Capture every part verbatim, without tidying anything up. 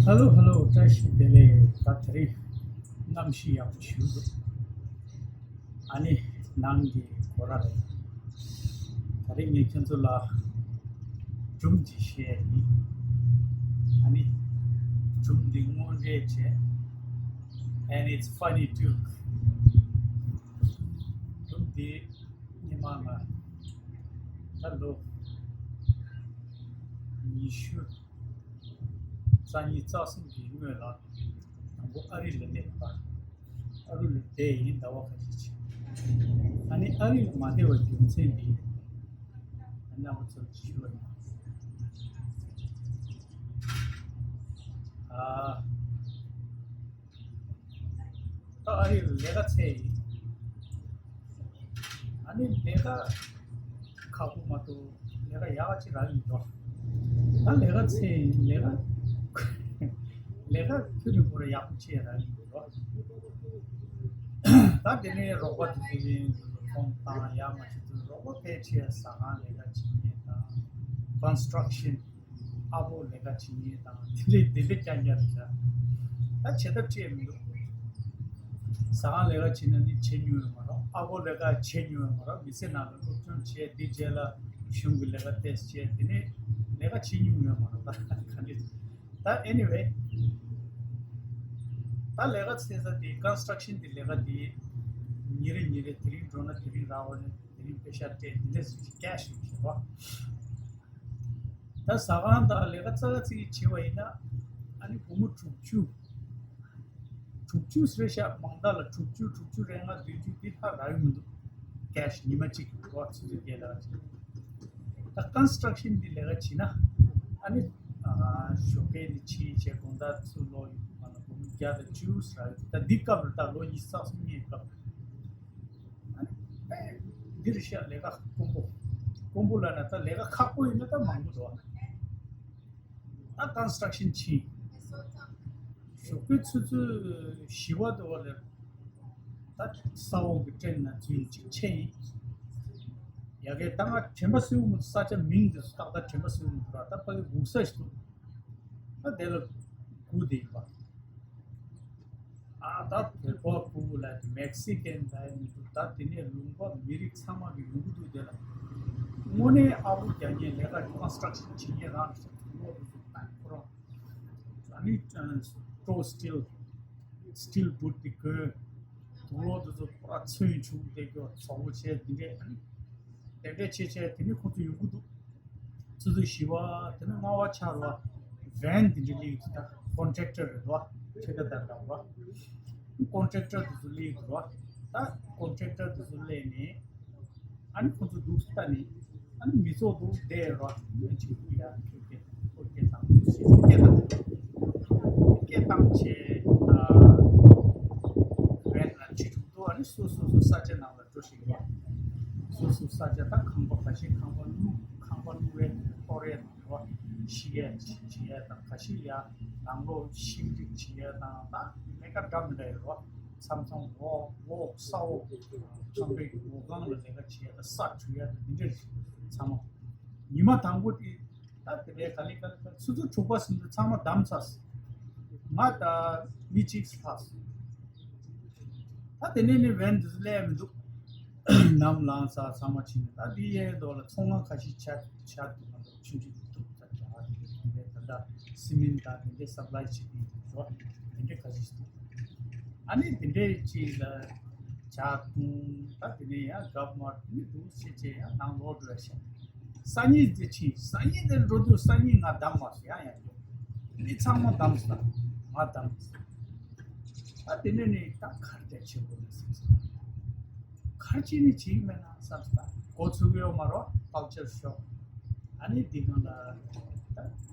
ཧ་ལོ་ཧ་ལོ། བཀྲ་ཤིས་བདེ་ལེགས། ད་དེ་རིང་གནམ་གཤིས་ཡག་པོ་ཞིག་འདུག་ཨ་ནི་ནང་གི་སྒོ་ར་རེད། དེ་རིང་ངས་ཁྱེད་ཚོ་ལ་སྒྲུང་ཅིག་བཤད་ཡིན། ཨ་ནི་སྒྲུང་འདི་དངོས་འབྲེལ་བྱས། And it's funny too. སྒྲུང་འདི་སྔོན་མ་ང་ད་ལོ་ཉི་ཤུ་རྩ་གཉིས་རྩ་གསུམ་གྱི་སྔོན་ལ་དང་པོ་ཨ་རི་ལ་སླེབས་པ། ཨ་རི་ལ་བསྡད་ཡིན་ཟླ་བ་ཁ་ཤས་ཤིག་ཨ་ནི་ཨ་རི་ལ་མ་བསྡད་པའི་རྒྱུ་མཚན་འདི་རྣམ་པ་ཚོར་ཞུ་བ་ཡིན། ཨ། ད་ཨ་རིར་ལས་ཀ་འཚོལ་ཡིན། ཨ་ནི་ལས་ཀ་ཁག་པོ་མ་གཏོགས་ལས་ཀ་ཡག་ཅིག་རག་གི་མི་འདུག་ད་ལས་ཀ་འཚོལ་ཡིན། ལས་ཀ་ལས་ཀ་ཁྱོད་རིག་པོ་ར་ཡག་པོ་ཅིག་རག་གི་མི་འདུག་ད་དེ་ནས་རོགས་པ་དེ་ཚོ་ཡིན། ཁོང་དང་ཡག་མ་བྱེད་དུས་རོགས་པ་ཕལ་ཆེར་ཟ་ཁང་ལས་ཀ་བྱེད་མཁན་དང་། construction ཨ་ཕོ་ལས་ཀ་བྱེད་མཁན་དང་དེ་འདྲའི་དེ་འདྲའི་རྐྱང་རྐྱང་རེད་ཤག་ད་བྱེད་ཐབས་ཅི་ཡང་མི་འདུག་ཟ་ཁང་ལས་ཀ་བྱེད་ན་ནི་བྱེད་མྱོང་ཡོད་མ་རེད། ཨ་ཕོ་ལས་ཀ་བྱེད་མྱོང་ཡོད་མ་རེད། མི་ཚེ་ནང་ལ་སློབ་སྦྱོང་བྱས། དེ་རྗེས་ལ་གཞུང་གི་ལས་ཀ་ཏོག་ཙམ་བྱས། དེ་ནས་ལས་ཀ་བྱེད་མྱོང་ཡོད་མ་རེད། ད་ག་འདྲ། ད་anyway ད་ལས་ཀ་འཚོལ་ས་དེ་construction དེ་ལས་ཀ་དེ་ཉིན་རེ་ཉིན་རེ་དེ་རིང་འགྲོ་ན་དེ་རིང་རག་པ་རེད། དེ་རིང་པེ་ཤ་སྤྲད། དེ་འདྲ་ཟེར་གྱི་cash ཡོད་ཤག་རོ། ད་ཟ་ཁང་དང་ལས་ཀ་ཙག་ཙིག་བྱེད་པ་ཡིན་ན་ཨ་ནི་སྒོར་མོ་དྲུག་ཅུ། དྲུག་ཅུ་ཟེར་ཤག་མང་དག་ལ་དྲུག་ཅུ། དྲུག་ཅུ་རེ་ལྔ་བདུན་ཅུ་འདི་ལྷག་རག་གི་མི་འདུག cash ཉི་མ་གཅིག་གི་འགྲོ་བ་ཆུ་ཚོད་བརྒྱད་ལ་ཅིག་ད་construction འདི་ལས་ཀ་བྱེད་ན་ཨ་ནི་ཨ་ཞོགས་ཀས་འདི་ཕྱིན་བྱས་དགོང་དག་ཚུར་ལོག་ཡོང་དུས་སྒང་ལ་སྒོར་མོ་བརྒྱ་དང་བཅུ་ཟེར་རག་གི་འདུག་ད་འདི་སྐབས་ལ་ད་ལོ་ཉི་ཤུ་རྩ་གསུམ་སྔོན་སྐབས་ཨ་ནི་ཨེ་འདི་རེད་ཤག་ལས་ཀ་དཀོན་པོ། དཀོན་པོ་ལབ་ན་ད་ལས་ཀ་ཁག་པོ་ཡིན་ན་ད་མང་པོ་འདུག་ད་construction ཕྱིན། ཞོགས་པའི་ཆུ་ཚོད་བཞི་པ་དུ་བ་ལས་ད་ས་འོག་གི་ཊེན་ནང་འཛུལ་ཅིག་ཆེ་ཡིན། ཡ་གི་ད་ང་དྲན་པ་གསལ་པོ་མི་འདུག་ས་ཆ་མིང་དེ་ཚོ་ཏག་ཏག་དྲན་པ་གསལ་པོ་མི་འདུག་ར། ད་ཕ་གི་འུག་ས་ཞིག་འདུག་ད་དེ་ལ་སྒུག་བསྡད་ཡིན་པ། ཨ་ད་བོད་པ་ཕྲུ་གུ་ལ་མེག་སི་ཀན་ལ་མི་འདུག་ད་དེ་ནས་ལུང་པ་མི་རིགས་ཚང་མ་གི་ཡོང་གི་འདུག་དེ་ལ་དངོས་གནས་ཨ་ཁུ་རྒྱག་མཁན་ལས་ཀ་construction བྱེད་མཁན་རང་རེད་ཤག་དུག་ལོག་དེ་ཚོ་ད་ཁོ་རང་ཨ་ནི་ཊོ་སི་ཊིལ་སི་ཊིལ་བུཊ་དེ་གོན། དུག་ལོག་དེ་ཚོ་ཁོ་རང་ཚོན་བྱུག་དེ་གོ་བཙོག་པོ་བྱས་དེ་འདྲས་ཨ་ནི་དེ་འདྲས་བྱས་བྱས་དེ་ནས་ཁོ་ཚོ་ཡོང་གི་འདུག་ཆུ་ཚོད་བཞི་པ་དེ་ནས་ལྔ་པ་ཆགས་རོགས། ཝན་དེ་འདྲ་སླེབས་འདུག་ད་ཀོན་ཊེག་ཊར་རེད་རོགས། ཁྲི་ཀ་དང་འདྲ་བོ་རོགས། ཀོན་ཊེག་ཊར་དེ་ཚོ་སླེབས་འདུག་རོགས། ད་ཀོན་ཊེག་ཊར་དེ་ཚོ་སླེབས་ནས་ཨ་ནི་ཁོ་ཚོ་འདུག་ལྟ་ནས་ཨ་ནི་མི་ཚོགས་འདུག་བསྡད་རོགས། ཨ་ནི་ཅིག་ཡ་ཁྱོད་སྐད་ཁོ་སྐད་བཏང་དུས་ཤེས་སྐད་བཏང་སྐད་བཏང་བྱས་ད་ཝན་ལ་ཁྲིད་འགྲོ་འདུག་ཨ་ནི་སོ་སོ་སོ་ས་ཆ་ནང་ལ་འགྲོ་བཞིན་པ། སོ་སོ་ས་ཆ་དང་ཁང་པ་ཁ་ཤས་ཁང་པ་བླུག་ཁང་པ་བླུག་རེས་གཏོར་རེས་དང་རོ། ཤི་ཡས་ཤི་ཡས་དང་ཁ་ཤས་ཡ་ནང་ལོགས་ཤིང་འབྲི་བྱེད་ཡས་དང་ད་ལས་ཀ་འདྲ་མི་འདྲ་ཡོད་རོ། མཚམས་མཚམས་འོག་འོག་ས་འོག་ཁང་པའི་འོག་སྒང་ལ་ལས་ཀ་བྱེད་ཡས་དང་ས་འཁྲུ་ཡས་དང་འདི་འདྲ་ཚང་མ་ཉི་མ་དང་པོ་དེ། ད་དེ་བས་ག་ལེ་ག་ལེ་ག་ལེ་ཆུ་ཚོད་དྲུག་པ་ཟིན་དུས་ཚང་མ་བསྡམས་ཚར་སོང་། ང་ད་མི་གཅིག་ལྷག་སོང་། ད་དེ་ནས་ནི་ཝན་དེ་ཚོ་སླེབས་མི་འདུག་ནམ་ལངས་ཚར་ཚང་མ་ཕྱིན་ནས་ད་དེ་ཡའི་མདོག་ལ་ཚོང་ཁང་ཁ་ཤས་ཆགས་ཆགས་འདུག་ང་ཚོ་ཆུང་ཆུང་འདུག་ད་ད་དེ་འདྲའི་ད་ལྟ་སི་མེན་ད་དེ་འདྲའི་སབ་ལའི་བྱེད་ཀྱི་འདུག་རོ། དེ་འདྲའི་ཁ་ཤས་འདུག་ཨ་ནི་དེ་འདྲའི་ཅིག་ལ་ཇ་འཐུང་ད་དེ་ནས་ཡང་གབ་མར་དེ་ནས་འདུག་བྱས་བྱས་ཡང་ནང་ལོག་འགྲོ་ཡ་ཤག་སང་ཉིན་དེ་ཕྱིན། སང་ཉིན་དེ་འགྲོ་དུས་སང་ཉིན་ང་བསྡམས་མ་སོང་། ཡང་ཡང་འགྲོ། མི་ཚང་མ་བསྡམས་སོང་། ང་བསྡམས་སོང་། ད་དེ་ནས་ནི་ད་གར་དེ་ཆེན་པོ་ནས་སེམས་སོང་། གར་ཅི་ནས་བྱེད་ཀྱི་མེད་ན་བསམ་སོང་། འགོ་ཚུགས་ཡོད་མ་རོ། ཀལ་ཅར་ཤོག་ཨ་ནི་འདི་གང་ལ་ད་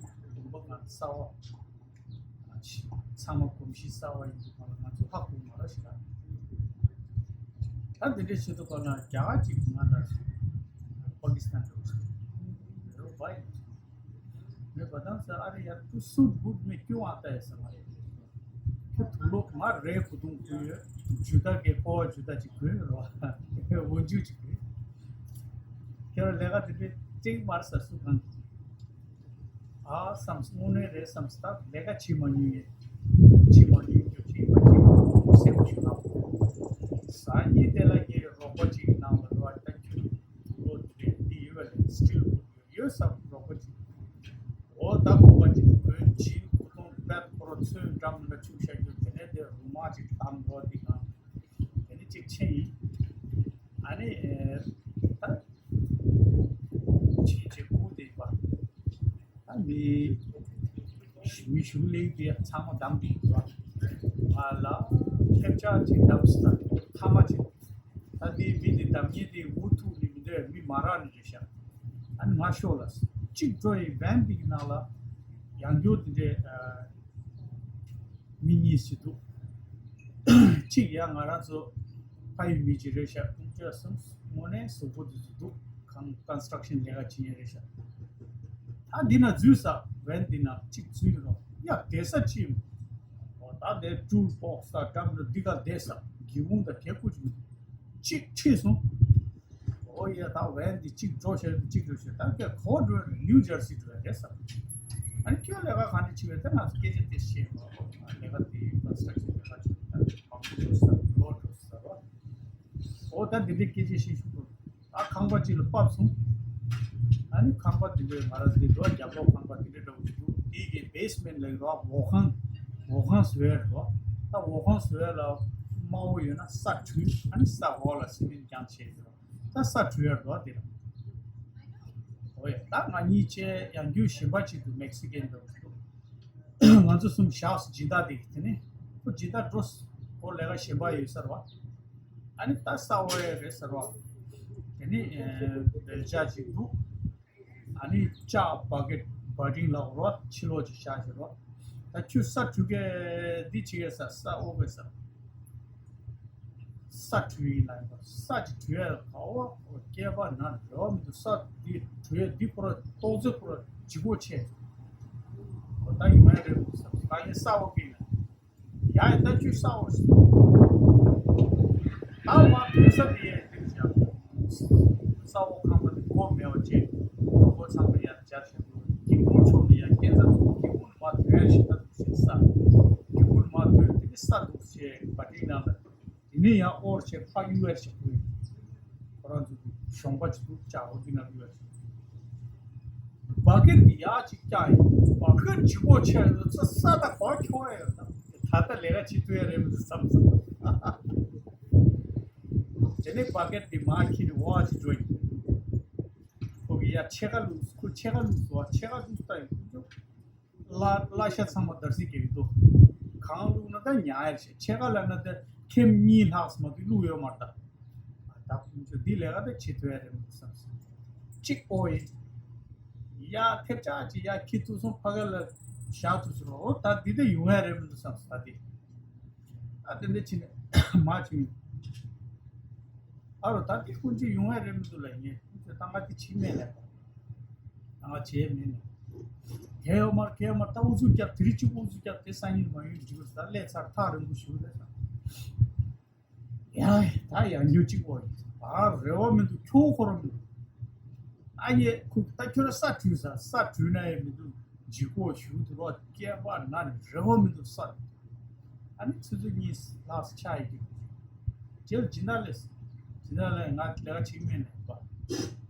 ལུང་པ་གང་གསར་བ། ཚང་མ་གོམས་གཤིས་གསར་བ་ཡིན་དུས་གང་ལ་ང་ཚོ་ཧ་གོ་མ་རེད་ཤག་ད་འདི་འདྲའི་ཆེད་དུ་གང་ལ་རྒྱ་གར་གཅིག་ང་ལ་པ་ཀི་སི་ཐན་འགྲོ་ཤག་རེད་བ་ཡིན། མེད་པ་དང་ས་ཨ་རི་ཡར་ཁུ་སུ་བུད་མེད་སྐྱོ་བ་ལྟ་ཡ་ས་མ་རེད། ཁྱོད་དུག་ལོག་ང་རའི་གོ་དུང་ཁུ་ཡོད། ཇུ་ད་གའི་ཀོ་བ་ཇུ་ད་ཅིག་ཁུ་ཡོད་རོ། འོན་ཇུ་ཅིག་ཁུ་ཡོད། ཁྱོད་ལས་ཀ་དེ་འདྲའི་ཅིག་མར་ས་སུ་གང་། ཨ་བསམ། དངོས་གནས་རེད་བསམ། ད་ལས་ཀ་བྱེད་མ་མྱོང་ཡས། བྱེད་མ་མྱོང་རྒྱུ་བྱེད་མ་བྱེད་མ་སེམས་ཤིག་ལངས། གཟའ་ཉི་དེ་ལ་ངས་རོགས་པ་ཅིག་ནང་ལ་འགྲོ་བ། ད་ཁྱོད་ལོ་དེ་འདི་ཡོད་པ་ལས་སི་ཊིལ་ཡོད་བསམ། རོགས་པ་ཅིག་འོ་ད་ཁོ་པ་ཅིག་གོན་ཇིན་ཁུ་ཐུང་བེད་ཁོ་ར་ཚོན་འགྲམ་ལ་བཅུག་བཞག་རྒྱུ། དེ་ནས་དེ་རུ་མ་ཅིག་བཏང་འགྲོ། འདི་གང་དེ་ནས་ཅིག་ཕྱིན་ཡིན། ཨ་ནི་ཨེ། ད་ཕྱིན་ཅིག་སྒུག་བསྡད་པ། ད་མི་མི་ཞུགས་ལེགས་དེ་ཚང་མ་བདམས་བསྡད་ཡོད་པ། ང་ལ་ཁྱབ་ཆག་ཅིག་བདམས་སོང་། ད་ཐ་མ་ཅིག་ད་འདི་མི་འདི་བདམས་མཁན་དེ་འུ་ཐུག་ནི་མི་འདོད། མི་མ་རག་ནི་རེད་ཤག་ཨ་ནི་ང་ཤོག་ལ་གཅིག་འགྲོ་ཡི། བན་འདི་གི་ནང་ལ་ཡང་སྐྱོར་དེ་འདྲའི་ཨ་མི་གཉིས་ཤིག་འདུག་གཅིག་ཡང་ང་རང་ཚོ་ཕ་ཡུལ་མི་ཅིག་རེད་ཤག་ཁོང་ཚོ་གསུམ་དངོས་གནས་གཟུགས་པོ་དེ་ཚོ་འདུག་གང་ཀོན་སི་ཊྲག་ཤན་ལས་ཀ་བྱེད་མཁན་རེད་ཤག་ད་འདི་ན་འཛུལ་ས། བན་འདི་ན་གཅིག་འཛུལ་རོགས། ཡ་བསྡད་ས་ཅི་ཡིན། འོ་ད་དེ་ཊུལ་བོག་སི་དང་འགྲམ་ལ་འདི་ག་བསྡད་ས། སྒེའུ་ཁུང་དང་གད་ཁུ་ཅིག་གཅིག་ཁྲིད་སོང་། འོ་ཡ་ད་བན་འདི་གཅིག་འགྲོ་ཤེས་གཅིག་འགྲོ་ཤེས། ད་ག་གོ་འགྲོ་རེད། ནིའུ་ཇར་སི་འགྲོ་ཡ་རེད་ཟེར། ཨ་ནི་ཁྱོད་ལས་ཀ་ག་འདྲ་བྱེད་པས། ད་ང་ཚོ་སྐད་ཆ་དེ་བཤད་མ་རོགས། ང་ལས་ཀ་དེ་ཀོན་སི་ཊྲག་ཤན་ལས་ཀ་བྱེད། ད་མང་པོ་འགྲོ་ས་ལོ་འགྲོ་ས་རོ། འོ་ད་འདི་འདྲའི་སྐད་ཆ་བཤད་ཤུགས་པོ། ད་ཁང་པ་ཅིག་ལ་བབས་སོང་། ཨ་ནི་ཁང་པ་འདི་འདྲའི་ང་རང་འདི་འགྲོ་རྒྱབ་ལོགས་ཁང་པ་འདི་འདྲའི་འདྲ་བོ་ཅིག་འདུག་འདི་གི་བེ་སི་མེན་ཊི་ལབ་ཀྱི་རེད། འོག་ཁང་། འོག་ཁང་བཟོ་ཡ་རེད་པ། ད་འོག་ཁང་བཟོ་ཡ་ལ་དམའ་བོ་ཡོད་ན་ས་བྲུས། ཨ་ནི་ས་འོག་ལ་སི་མེན་ཊི་རྒྱང་བྱས་ཡོད། ད་ས་བྲུས་ཡ་རེད་པ་འདི་ལ། འོ་ཡ། ད་ང་གཉིས་བྱས་ཡང་རྒྱུ་གཞན་པ་ཅིག་འདུག་མེག་སི་ཀན་འདྲ་བོ་ཅིག་འདུག་ང་ཚོ་གསུམ་བཞག་སོང་། སྦྱིན་བདག་དེ་གི། དེ་ནས་ཁོ་སྦྱིན་བདག་འགྲོ་སོང་། ཁོ་ལས་ཀ་གཞན་པ་ཡོད་ས་རེད་པ། ཨ་ནི་ད་ས་འོག་ཡ་རེད་ས་རེད་པ། དེ་ནས་ཨེ་བེལ་ཇ་ཅིག་འདུག་ཨ་ནི་ལྕགས་བ་ཀེ་ཊི་བ་ཊིན་ལབ་རོ། ཕྱི་ལོགས་ཅིག་བཞག་བཞག་རོ། ད་ཁྱོད་ས་བྲུས་གས་འདི་བྱེད་གས་ས། ས་འོག་གས་ས། ས་བྲུས་ཡིན་ལབ་ཡིན་པ། ས་ཅིག་བྲུས་ཡ་ག་བ། སྐལ་པ་ན་རེ་བ་མི་འདུག་ས་འདི་བྲུས་ཡ་འདི་ཁོ་ར་ཏོག་ཙེ་ཁོ་ར་ལྗིད་ཁོག་ཆེ། འོ་ད་ཡོང་ཡ་རེད་འདུག་ས། ད་ཡིན་ས་འོག་གི་ཡིན། ཡ་ཡ་ད་ཁྱོད་ས་འོག་ས། ད་མ་བྲུས་ས་དེ་ཡ་འདི་བཞག་ས་འོག་ཁང་པ་དེ་སྒོ་མེད་པ་བྱས། སྒོ་ཚང་མ་ཡར་སྦྱར་བཞག་སྒེའུ་ཁུང་ཕྱོགས་ནས་ཡར་སྐས་འཛེག་བཙུགས། སྒེའུ་ཁུང་མར་ཐོན་ཞིག་ད་འདུག་ཞིག་ས། སྒེའུ་ཁུང་མར་ཐོན། དེ་ནས་ས་འདུག་ཅེས་བ་ཊིན་ནང་ལ། དེ་ནས་ཡང་ཨོར་བྱས་ཕར་གཡུག་ཡར་བྱས་ཁོས། ཁོ་རང་ཚོ་གཞོང་པ་ཅིག་འདུག་ལྕགས་འོ་འདི་ནང་གཡུག་ཡར་བྱས། བ་ཀེ་ཊི་འདི་ཡག་ཅིག་བཀྱག་ཡིན། བ་ཀེ་ཊི་ལྗིད་ཁོག་ཆེ་ཡོད་ཚ། ས་ད་ག་འཁྱོག་ཡ་ཡོད་ད། ད་ལྟ་ལས་ཀ་བྱེད་ཐུབ་ཡ་རེད་མི་འདུག་བསམ་སོང་། དེ་ནས་བ་ཀེ་ཊི་འདི་མར་ཁྱེར་ནས་འོག་ཅིག་འགྲོ་ཡིན། ཁོ་གིས་ཡར་ཕྱེད་ཀ་བླུགས། ཁོས་ཕྱེད་ཀ་བླུགས་སོང་། ཕྱེད་ཀ་བླུགས་ད་ཡིན། ཁོ་ཚོ་གླ་གླ་ཆ་ཚང་མ་འདར་སིག་རྒྱག་གི་འདུག་གང་བླུགས་ན་ད་ཉར་ཡ་རེད། ཕྱེད་ཀ་ལབ་ན་ད་ཁེམ་གཉིས་ལྷག་མ་གཏོགས་བླུགས་ཡོད་མ་རེད་ད། ད་ཁོང་ཚོ་འདི་ལས་ཀ་ད་བྱེད་ཐུབ་ཡ་རེད་མི་འདུག་བསམ་སོང་། གཅིག་ཨོ་ཡིན། ཡ་ཐེབས་ཆག་ཅིག་ཡ་ཁྱེར་ཐུབ་སོང་། ཕ་ག་ལ་བཞག་ཐུབ་སོང་། ཨོ་ད་འདི་ད་ཡོང་ཡ་རེད་མི་འདུག་བསམ་སོང་། ད་འདི་ད་དེ་འདྲ་བྱས་ནས་མ་བྱུང་། ཨ་རོ་ད་འདི་ཁོང་ཚོ་ཡོང་ཡ་རེད་མི་འདུག་ལབ་ཡིན། ཁོང་ཚོས་ད་ང་འདི་བྱེད་མེད་ལབ། ད་ང་བྱེད་མེད་ལབ། གལ་ཡོད་མ་རེད། གལ་ཡོད་མ་རེད། ད་ཨུ་ཚུགས་རྒྱབ། དེ་རིང་གཅིག་པོ་ཨུ་ཚུགས་རྒྱབ། དེ་སང་ཉིན་མ་ཡོང་འགྲིག་གི་རེད། ད་སླེབས་ཚར། ཐག་རིང་པོ་ཞིག་རེད་ད། ཡ་ད་ཡང་རྒྱུ་གཅིག་པོ་ཡིན། ད་རེ་བ་མི་འདུག་ཁྱོ་ག་ཁོ་རང་མི་འདུག་ཨ་ཡེ་ཁོ་ད་ཁྱོད་རང་ས་བྲུས་ས། ས་བྲུས་ན་ཡང་མི་འདུག་ལྗིད་ཁོག་ཞུ་འདུག་རོགས། སྐེད་པ་ན་ནས་རེ་བ་མི་འདུག་ས། ཨ་ནི་ཆུ་ཚོད་གཉིས་ལྷག་ཆགས་ཡི་གི། རྗེས་ལ་སྦྱིན་བདག་སླེབས། སྦྱིན་བདག་ལ་ང་ལས་ཀ་བྱེད་མེད་ལབ་པ།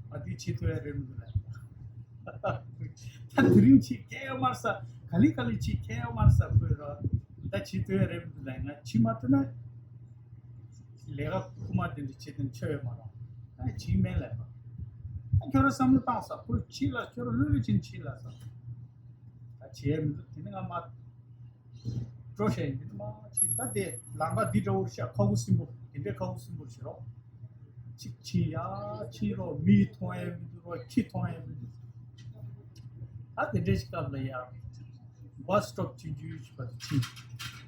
ང་འདི་བྱེད་ཐུབ་ཡ་རེད་མི་འདུག་ལབ། ད་དེ་རིང་ཅིག་ཁྱད་ཡོད་མ་རེད་ས། ག་ལེ་ག་ལེ་ཅིག་ཁྱད་ཡོད་མ་རེད་ས། ཁོས་རོགས་ད་བྱེད་ཐུབ་ཡ་རེད་མི་འདུག་ལབ། ང་བྱེད་མ་ཐུབ་ན། ལས་ཀ་རྐུ་མ་དེ་འདྲ་བྱེད་དེ་ཆོ་ཡོད་མ་རེད། ད་བྱེད་མེད་ལབ་པ། ད་ཁྱོད་རང་བསམ་བློ་བཏང་ས། ཁོས་བྱེད་ལ་ཁྱོད་རང་ལྷོད་ལྷོད་བྱེད་བྱེད་ལབ་ས། ད་བྱེད་མི་འདུག་དེ་ནི་ང་མ་འགྲོ་བྱས་ཡིན། དེ་ནི་མ་བྱེད། ད་དེ་ལམ་ཁ་འདི་འདྲ་བོ་རེད་ཤག་ཁ་ཁུ་སིམ་པོ། དེ་འདྲའི་ཁ་ཁུ་སིམ་པོ་བྱེད་རོགས། ཅིག་ཕྱིན་ཡ་ཕྱིན་རོགས། མི་མཐོང་ཡ་མི་འདུག་རོགས། ཁྱི་མཐོང་ཡ་མི་འདུག་ད་དེ་འདྲའི་སྐབས་ལ་ཡ་བྷ་སི་སི་ཊོབ་ཅིག་འཇུས་བྱས་པ་དེ་ཕྱིན།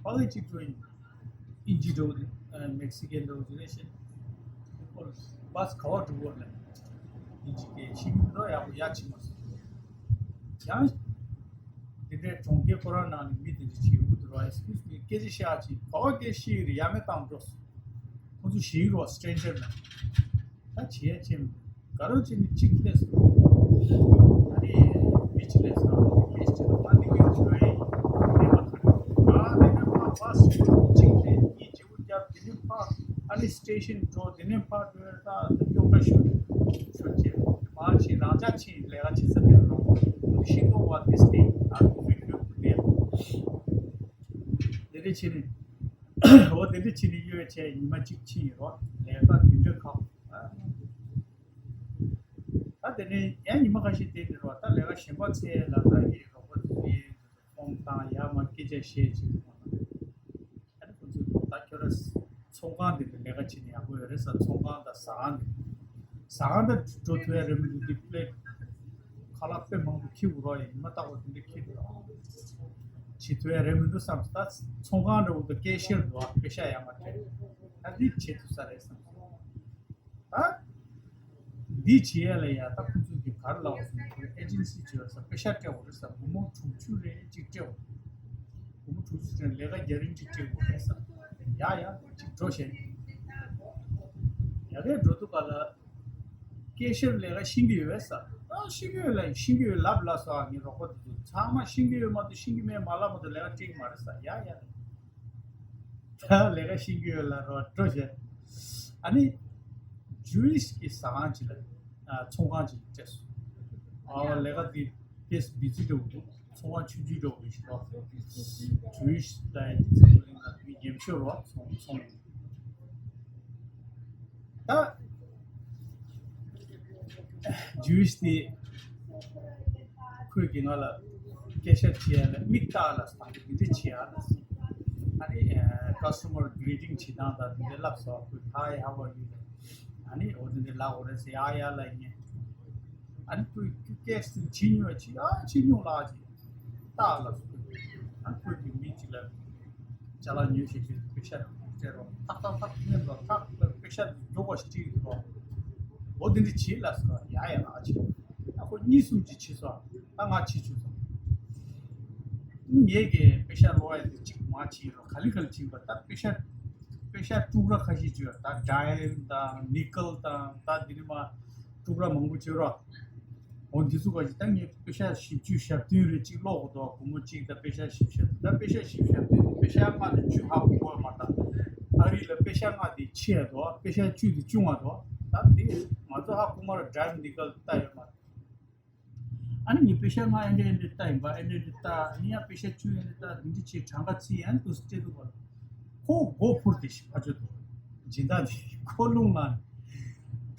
ཕ་གི་ཅིག་འགྲོ་ཡིན། ཨིན་ཇི་འདྲ་བོ་རེད། ཨ་མེག་སི་ཀན་འདྲ་བོ་ཅིག་རེད་ཤག་བྷ་སི་ག་པར་འགྲོ་དགོས་རེད། ཨིན་ཇི་སྐད་ཤེས་ཀྱི་མི་འདུག་ཡག་པོ་ཡ་ཕྱིན་མ་སོང་། ཡང་དེ་འདྲའི་གྲོང་ཁྱེར་ཁོ་རང་ནང་ནས་མི་དེ་འདྲ་ཅིག་ཡོང་གི་འདུག་ར། ཨེག་སི་ཀིའུ་སི་མི། སྐད་ཆ་བཤད་ཅིག་ག་པར་སྐད་ཤེས་ཀྱི་རེད། ཡ་མེད་བཏང་འགྲོ་སོང་། ཁོ་ཚོ་ཞིག་རོ་སི་ཊེན་ཇར་ན། ད་བྱེད་ཡ་ཅི་མི་འདུག་ག་རོ་ཅི་ནི་གཅིག་སླེབས་སོང་། ཨ་ནི་མི་གཅིག་སླེབས་སོང་། སྐད་ སི་ཊེ་ཤན་འགྲོ། དེ་ནས་ཕར་འགྲོ་ད་སྐྱོ་ག་ཤོར་ཤོར་བྱས། མར་ཕྱིན་རང་འཇགས་ཕྱིན་ལས་ཀ་བྱེད་ས་དེར་རོགས་ཤིང་ཏོག་བ་དེ་སྟེ་ཨ་ཁུ་ཁུ་ཁུ་ཁུ་དེ་དེ་རེ་བྱས་ནས་འོ་དེ་འདྲ་བྱས་ནས་གཡོལ་བྱས་ཉི་མ་གཅིག་ཕྱིན་ཡིན་རོགས་ལས་ཀ་དེ་འདྲ་ཁག་ཨ་དེ་ནས་ཡང་ཉི་མ་ཁ་ཤས་དེ་ནས་རོགས་ད་ལས་ཀ་གཞན་པ་འཚོལ་ལ་ད་ཡིན་རོགས་པ་དེ་ཡིན། ཧྥོན་བཏང་ཡ་མ་སྐད་ཆ་བཤད་ཅིག་ཨ་ནི་ཁོ་ཚོས་ད་ཁྱོད་ར་ཚོང་ཁང་དེ་ལ་ལས་ཀ་བྱེད་ན་ཡག་པོ་ཡོད་རེད་ས། ཚོང་ཁང་དང་ཟ་ཁང་དེ་ཟ་ཁང་དང་འགྲོ་ཐུབ་ཡ་རེད་མི་འདུག་དེ་པླེ་ཁ་ལག་དཔེ་མང་པོ་ཁྱེར་དགོས་རོགས་ཡིན། ཉི་མ་རྟག་པར་དེ་འདྲ་ཁྱེར་འདུག་བྱེད་ཐུབ་ཡ་རེད་མི་འདུག་བསམ། ད་ཚོང་ཁང་འདྲ་བོ་དང་ཀེ་ཤེར་འདུག་ཨ་པེ་ཤ་ཡག་མ་སྤྲད་ད་འདི་བྱེད་ཐུབ་ས་རེད་བསམ། ད་འདི་བྱེད་ཡ་ལ་ཡ་ད་ཁོ་ཚོ་གི་གར་ལ་བ་སོང་ཁོ་ཨེ་ཇེན་སི་བྱེད་ཡ་ས་པེ་ཤ་སྤྲད་དགོས་རེད་ས། སྒོར་མོ་དྲུག་ཅུ་རེ་གཅིག་སྤྲད་དགོས། སྒོར་མོ་དྲུག་ཅུ་སྤྲད་ལས་ཀ་རྒྱ་རིང་གཅིག་སྤྲད་དགོས་རེད་ས། ཡ་ཡ་གཅིག་འགྲོ་བྱས་ཡ་གའི་འགྲོ་དུས་ག་ལ་ཀེ་ཤེར་ལས་ཀ་ཤེས་ཀྱི་ཡོད་ས། ཨ་ཤེས་ཀྱི་ཡོད་ལ་ཤེས་ཀྱི་ཡོད་ལབ་ལ་སོ། ཨ་ངའི་རོགས་པ་དེ་ཚོ་ཚང་མ་ཤེས་ཀྱི་ཡོད་མ་གཏོགས་ཤེས་ཀྱི་མེད་མ་ལབ་མ་གཏོགས་ལས་ཀ་སྤྲད་ཀྱི་མ་རེད་ས། ཡ་ཡ་ད་ལས་ཀ་ཤེས་ཀྱི་ཡོད་ལ་རོ་འགྲོ་བྱས། ཨ་ནི་ཇུ་ཨིཤ་གི་ཟ་ཁང་ཅིག་ལ་ཨ་ཚོང་ཁང་ཅིག་སྤྲད་སོང་། ཨ་ལས་ཀ་དེ་ཏེས་བི་ཛི་འགྲོ་གི་འདུག་ཚོང་ཁང་ཆུང་ཆུང་འགྲོ་གི་ཞིག་རོགས། ཇུ་ཨིཤ་ལ་ཡ་ཅིག་ཚེ་བོ་ལིང་ལ་མི་ཉམ་ཤོར་རོགས་ཚོང་ཚོང་ད་ཇུ་ཨིཤ་དེ་ཁོས་ཀྱིས་ང་ལ་སྐད་ཆ་དྲིས་ཡ་ལ་མིག་ལྟ་ལ་སྟངས་འདི་འདྲ་བྱེད་ཡ་ལ་ཟེར། ཨ་ནི་ཀ་སི་ཊ་མར་གི་རི་ཊིང་བྱེད་སྟངས་དང་འདི་འདྲ་ལབ་སོང་། ཁོས་Hi, how are you? ཨ་ནི་འོ་འདི་འདྲ་ལབ་དགོས་རེད་ཟེར། ཡ་ཡ་ལབ་ཡིན། ཨ་ནི་ཁོས་སྐད་ཆ་བྱེད་མྱོང་བ་བྱེད་ཨ་བྱེད་མྱོང་ལ་ཅིག་ལྟ་ལ་ཟེར། ཨ་ནི་ཁོས་ཀྱིས་མི་གཅིག་ལ་ཅ་ལག་ཉོས་བྱས་བྱས་པེ་ཤ་སྤྲད་རོགས། ཐག་ཐག་ཐག་མཉམ་དུ་ཐག་པེ་ཤ་མགྱོགས་པ་ཞིག་སྤྲད་ཀྱི་འདུག་འོ་འདི་འདྲ་བྱེད་ལ་ཟེར། ཡ་ཡ་ལབ་བྱས། ཨ་ཁོ་གཉིས་གསུམ་ཅིག་བྱས་སོང་། ད་ང་བྱེད་བཅུག་སོང་། ངས་ཀྱི་པེ་ཤ་སློག་ཡ་དེ་གཅིག་མ་བྱེད་རོགས། ག་ལེ་ག་ལེ་བྱེད་པ། ད་པེ་ཤ་པེ་ཤ་དཀྲུག་ར་ཁ་ཤས་བྱོས། ད་ཌའི་མོན་ཌི་དང་ནི་ཀལ་དང་ད་འདི་ནི་མ་དཀྲུག་ར་མང་པོ་བྱོས་རོགས། འོ་འདི་ཚོ་ག་ཞིག་ད་ངས་པེ་ཤ་བཞི་བཅུ་ཞེ་བདུན་རེ་གཅིག་སློག་དགོས་འདུག་སྒོར་མོ་གཅིག་དང་པེ་ཤ་བཞི་བཅུ་ཞེ་བདུན། ད་པེ་ཤ་བཞི་བཅུ་ཞེ་བདུན་དེ་པེ་ཤ་ལྔ་དང་བཅུ་ཧ་གོ་གོ་མ་ད། ཨ་རི་ལ་པེ་ཤ་ལྔ་དེ་ཆེ་ཡ་འདུག་པེ་ཤ་བཅུ་དེ་ཆུང་བ་འདུག་ད་དེ་ང་ཚོ་ཧ་གོ་མ་ར་ཌའི་མོན་ཌི་ནི་ཀལ་ལྟ་ཡོད་མ་རེད། ཨ་ནི་ངས་པེ་ཤ་ལྔ་ཨེ་འདྲ་ཨེ་འདྲ་ལྟ་ཡིན་པ། ཨེ་འདྲ་ཨེ་འདྲ་ལྟ། ཨ་ནི་ཡང་པེ་ཤ་བཅུ་ཨེ་འདྲ་ལྟ། འདི་འདྲ་བྱས་གྲངས་ཀ་བརྩིས་ཡང་དུ་སྤྲད་འདུག་པ། ཁོ་མགོ་འཕུར་ཏེ་ཞིག་ཕ་ཆོད་དོ། སྦྱིན་བདག་དེ་ཁོ་རླུང་ལངས།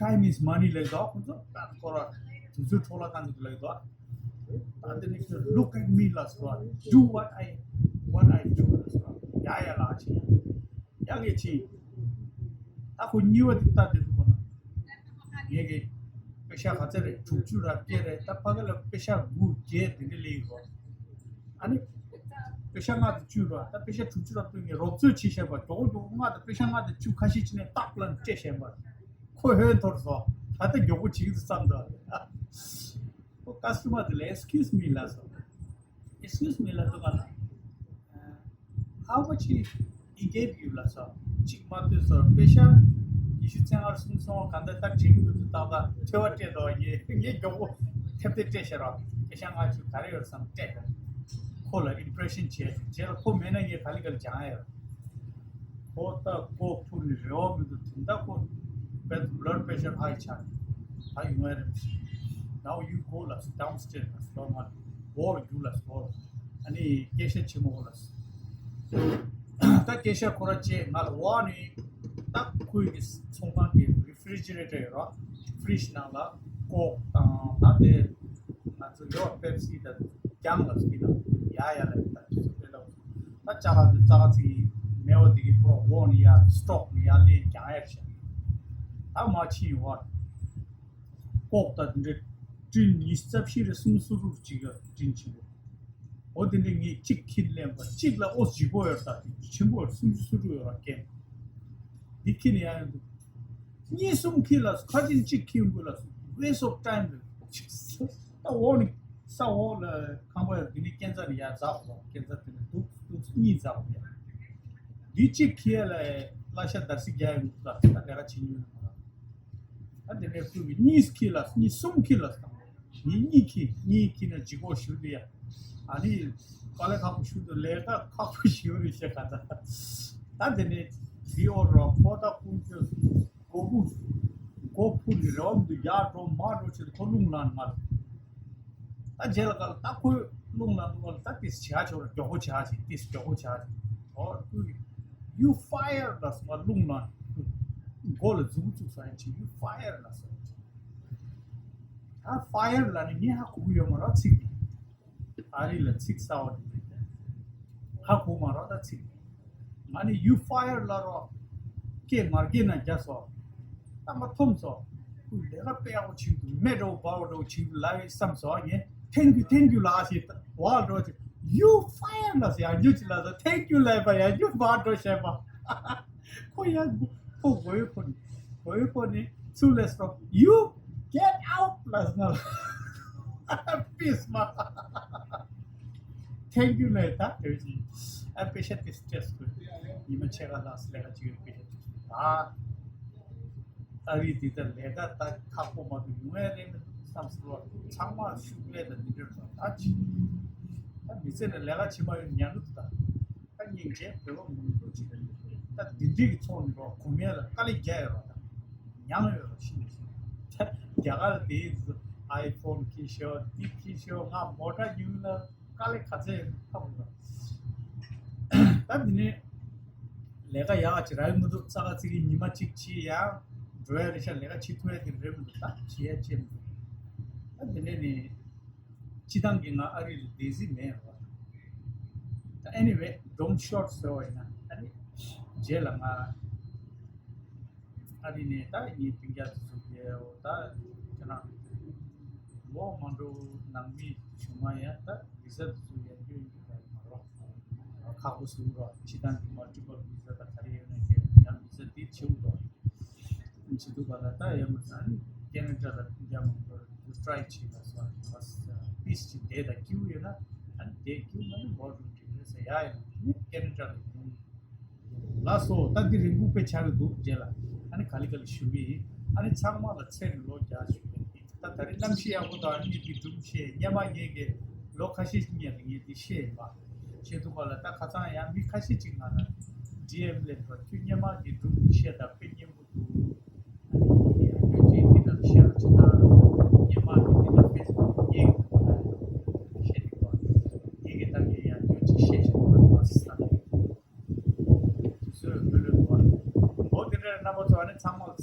Time is money ལབ་དོ། ཁོ་ཚོ་ད་ཁོ་ར་དུས་ཚོད་འཕྲོ་བརླག་བཏང་གི་འདུག་ལབ་དོ། ད་འདི་ནི་look at me ལ་སོ། Do what I what I do ལ་སོ། ཡ་ཡ་ལ་ཆེ། ཡ་ངས་ཕྱིན། ད་ཁོ་གཉིས་པ་དེ་ལྟ་དེ་འདུག་གོ་ན། ངས་ཀྱི་པེ་ཤ་ག་ཚད་རེད། དྲུག་ཅུ་ར་བརྒྱད་རེད། ད་ཕ་གི་ལ་པེ་ཤ་དགུ་བརྒྱད་དེ་འདྲ་སླེབས་ཡོད། ཨ་ནི་པེ་ཤ་ལྔ་དང་བཅུ་ར། ད་པེ་ཤ་དྲུག་ཅུ་ར་བཏོན་ནས་རོབ་ཚོད་བྱེད་བཞིན་པ། མགྱོགས་མགྱོགས་ལྔ་དང་པེ་ཤ་ལྔ་དང་བཅུ་ཁ་ཤས་ཅིག་ནས་ཏག་ལ་སྤྲད་བཞིན་པ། ཁོ་ཧོན་འཐོར་སོང་། ད་ལྟ་མགྱོགས་པོ་བྱེད་ཀྱི་འདུག་བསམ་འདུག་ཁོ་ཀ་སི་ཊ་མར་དེ་ལ་Excuse me ལབ་སོང་། Excuse me ལབ་འདུག་ག་ལ། How much he gave you ལབ་སོང་། གཅིག་མ་ལྟོས་སོང་། པེ་ཤ་ཉི་ཤུ་རྩ་ལྔ་གསུངས་སོང་། གང་ལྟར་ད་དྲན་གྱི་མི་འདུག་ཏག་ཏག་ཐོས་པ་སྤྲད་འདུག་ངས་ངས་མགྱོགས་པོ་ཐེབས་ཐེབས་སྤྲད་བཞག་རོགས། པེ་ཤ་ལྔ་བཅུ་ག་རེ་ཡོད་བསམ་སྤྲད། ཁོ་ལ་impression བྱས། རྗེས་ལ་ཁོ་མེད་ན་ངས་ག་ལེ་ག་ལེ་སྦྱང་ཡ་ཡོད། ཁོ་ད་ཁོ་འཕུར་ནས་རེ་བ་མི་འདུག་དེ་འདྲ་ཁོ་བལ་blood pressure high ཆགས་ནས་ད་ཡོང་ཡ་རེད། Now you go ལ་downstairs ལ་store མ་འོག་ལ་རྒྱུགས་ལ་store ཨ་ནི་སྐད་ཆ་ཆེན་མོ་ལ། ད་སྐད་ཆ་ཁོ་ར་བྱས་ང་ལ་འོག་ནས་ད་ཁོའི་གི་ཚོང་ཁང་གི་refrigerator ཡོད་ར། fridge ནང་ལ་ཀོག་དང་ད་དེ་ང་ཚོ་ཡོད་Pepsi དང་རྒྱང་ལ་སྐྱིད་དང་ཡ་ཡ་ལ་ད་དེ་ཚོ་སྤེལ་ལ། ད་ཅ་ལག་དེ་ཙག་ཙིག་མེད་པ་དེ་གི་པོ་རོ་འོག་ནས་ཡར་སི་ཊོག་ནས་ཡར་ལེན་རྒྱང་ཡར་བྱས། ད་མ་ཕྱིན་ཡོང་བར་ཀོག་ད་དེ་འདྲ་ཊིན་ཉི་ཤུ་རྩ་བཞི་རེ་སུམ་ཅུ་སོ་དྲུག་ཅིག་ག་ཊིན་ཆེན་པོ། འོ་དེ་འདྲ་ངས་གཅིག་ཁྱེར་ལེན་པ་གཅིག་ལ་ཨོ་ལྗིད་པོ་ཡོད་ད་དེ་ཆེན་པོ་སུམ་ཅུ་སོ་དྲུག་ཡོད་ར་ཀན། འདི་ཁྱེར་ནས་ཡར་ཡོང་དུས། གཉིས་གསུམ་ཁྱེར་ལ་ཁ་ཅིག་གཅིག་ཁྱེར་དགོས་ལ་waste of time རེད། ད་འོག་ནས་ས་འོག་ལ་ཁང་པ་ཡོད་འདི་ནས་སྐས་འཛེག་ནས་ཡར་འཛེག་དགོས། སྐས་འཛེག་དེ་ནས་འདུག་འདུག་གཉིས་འཛེག་དགོས་ཡ། འདི་གཅིག་ཁྱེར་ལ་གླ་ཆ་ཟླ་ཟིག་རྒྱག་ཡོང་དུས་ད་ད་ལས་ཀ་བྱེད་མྱོང་ཡོད་མ་རེད། ད་དེ་ནས་ཁོས་གཉིས་ཁྱེར་ལ་གཉིས་གསུམ་ཁྱེར་ལ་ད་ངས་གཉིས་ཁྱེར་གཉིས་ཁྱེར་ན་ལྗིད་ཁོག་ཞུ་འདི་ཡ། ཨ་ནི་དཀའ་ལས་ཁག་པོ་ཞུ་འདུག་ལས་ཀ་ཁག་པོ་ཞུ་རེད་བཤད་ག་ད། ད་དེ་ནས་ དེའི་འོག་ར་ཁོ་ད་ཀུན་སྤྱོད་སྒོ་ཕུ་སྒོ་ཕུ་ནི་རེ་བ་མི་འདུག་ཡར་འགྲོ་མར་འགྲོ་བྱེད་དུ་ཁོ་རླུང་ལངས་མ་རེད། ད་རྗེས་ལ་ག་ལ་ད་ཁོས་རླུང་ལངས་འདུག་ག་ལ་ད་ཏིས་བྱ་ཆོག་ར་མགྱོགས་པོ་བྱ་ཆེ་ཏིས་མགྱོགས་པོ་བྱ་ཆེ། ཨོ་ཀུ་you fire ལ་སོང་བ་རླུང་ལངས་མགོ་ལ་མཛུབ་བཙུགས་ས་ཡིན་ཆེ། You fire ལ་སོང་ད་fire ལ་ནི་ངས་ཧ་གོ་གི་ཡོད་མ་རེད་ཚིག་འདི། ཨ་རི་ལ་ཚིག་གསར་བ་འདི་མེད། ཧ་གོ་མ་རོགས་ད་ཚིག་ང་ནི་you fire ལ་རོགས། སྐད་ངར་སྐད་ན་རྒྱ་སོ། ད་མ་ཐོམ་སོ། ཁོས་ལས་ཀ་དཔེ་ཡག་པོ་བྱེད་འདུག་མེ་འདྲ་བོ་འབར་བ་འདྲ་བོ་བྱེད་འདུག་ལབ་ཡོད་བསམ་སོ་ངས་thank you thank you ལབ་ཞེས་བ་འགྲོ་ཅིག you fire ལ་ཟེར་ཡང་རྒྱུ་ཅིག་ལ་ཟེར་thank you ལབ་པ་ཡང་རྒྱུ་འབར་འགྲོ་བཤད་པ། ཁོ་ཡང་ཁོ་གོ་ཡོད་ཁོ་ནི་གོ་ཡོད་ཁོ་ནི་ཚུར་ལས་སོ། You get out ལ་ཟེར་ན་ལ་peace མ། Thank you ལས་ད་དེ་བཞིན་ཨ་པེ་ཤ་དེ་stress དགོས། ཉི་མ་ཕྱེད་ཀ་ལགས་སུ་ལས་ཀ་བྱེད་ཡོད་པེ་ཤ་དེ་ད་ཨ་རི་འདི་ད་ལས་ཀ་ད་ཁག་པོ་མ་གཏོགས་ཡོང་ཡ་རེད་མི་འདུག་བསམ་སོང་བ། ཚང་མ་ཤུགས་ལས་ད་འདི་འདྲ་ད་ཅི་ད་མི་ཚེ་ནས་ལས་ཀ་བྱེད་མ་ཡོང་ཉན་གི་འདུག་ད། ད་སྙིང་རྗེ་བོད་པ་མང་པོ་ཅིག་ད་འདི་འདྲའི་གི་ཚོགས་འདུ་གོ་མེད་ལ་དཀའ་ལས་རྒྱག་ཡོད་རོགས་དང་མྱངས་ཡོད་རོགས་ཤི་ནས་ཤི་ད་རྒྱ་གར་དེའི་ཨའི་ཕོན་ཁྱེར་ཤོག་འདི་ཁྱེར་ཤོག་ང་མོ་ཊ་ཉོས་ན་དཀའ་ལས་ག་ཚད་ཡོད་ཐབས་མི་འདུག་ད་འདི་ནས་ལས་ཀ་ཡག་ག་ཅིག་རག་གི་མི་འདུག་རྩ་ཁ་ཚིག་གི་ཉི་མ་གཅིག་ཕྱིན་ཡང་འགྲོ་ཡ་རེད་ཤག་ལས་ཀ་བྱེད་ཐུབ་ཡ་དེ་རེད་མི་འདུག་ད་བྱེད་ཡ་ཅི་མི་འདུག་ད་འདི་ནས་ནི། སྤྱི་བཏང་གི་ང་ཨ་རི་ལ་བསྡད་རྩིས་མེད་རོགས། ད་anyway སྒྲོམ་ཤོར་ཟེར་བ་ཡིན་ན་ཨ་ནི་རྗེས་ལ་ང་ཨ་རི་ནས་ད་ངའི་སྤུན་ཀྱག་དེ་ཚོ་གིས་འོ་ད་ཁྱེད་རང་ལོ་མང་པོ་ནང་མི་བྱུང་མ་ཡ་ད་བི་ཟ་དེ་ཚོ་ཡར་རྒྱུག་ཡིན་གྱི་ད་ཡིན་མ་རོགས། ཁག་པོ་བཟོ་རོགས་སྤྱི་བཏང་གི་multiple visa ད་ག་རེ་ཡོད་ན་ཁྱེད་ཡང་བི་ཟ་དེ་བྱེད་དགོས་རོགས། བྱེད་དུས་ག་ལ་ད་ཡ་མ་ཟ་ནི་ཀེ་ན་ཌ་ལ་རྒྱ་མང་པོ་སི་ཊི་རའིཀ་བྱེད་ལ་སོགས་པ་པིས་ཅིག་བསྡད་ད་སྐྱིད་པོ་ཡོད་ན་ཨ་ནི་བསྡད་སྐྱིད་པོ་མ་ནི་བོར་ཌུ་ཊི་རེད་ཟེར་ཡ་ཡ་ནི་ཀེ་ན་ཌ་ལ་ཡོང་ལ་སོ་ད་འདི་རིང་པོ་དཔེ་ཆགས་ཀྱི་འདུག་རྗེས་ལ་ཨ་ནི་ག་ལེ་ག་ལེ་ཞུ་གི་ཡིན། ཨ་ནི་ཚང་མ་ལ་ཚེ་རིང་ལོ་བརྒྱ་ཞུ་གི་ཡིན། ད་ད་རེས་གནམ་གཤིས་ཡག་པོ་དང་ཨ་ནི་འདི་སྒྲུང་བཤད་སྔོན་མ་ངེད་ཀྱི་ལོ་ཁ་ཤས་ཤིག་སྔོན་ལ་ངས་འདི་བཤད་ཡིན་པ་བཤད་དུས་ག་ལ་ད་ཁ་སང་ཡང་མི་ཁ་ཤས་ཅིག་ང་ལ་ཌི་ཨེམ་སླེབས་པ་ཁྱོད་སྔོན་མ་ངའི་སྒྲུང་འདི་བཤད་དང་དཔེ་སྙན་པོ། འོ་དེ་འདྲ་རྣམ་པ་ཚོ་ཨ་ནི་ཚང་མ་ལ་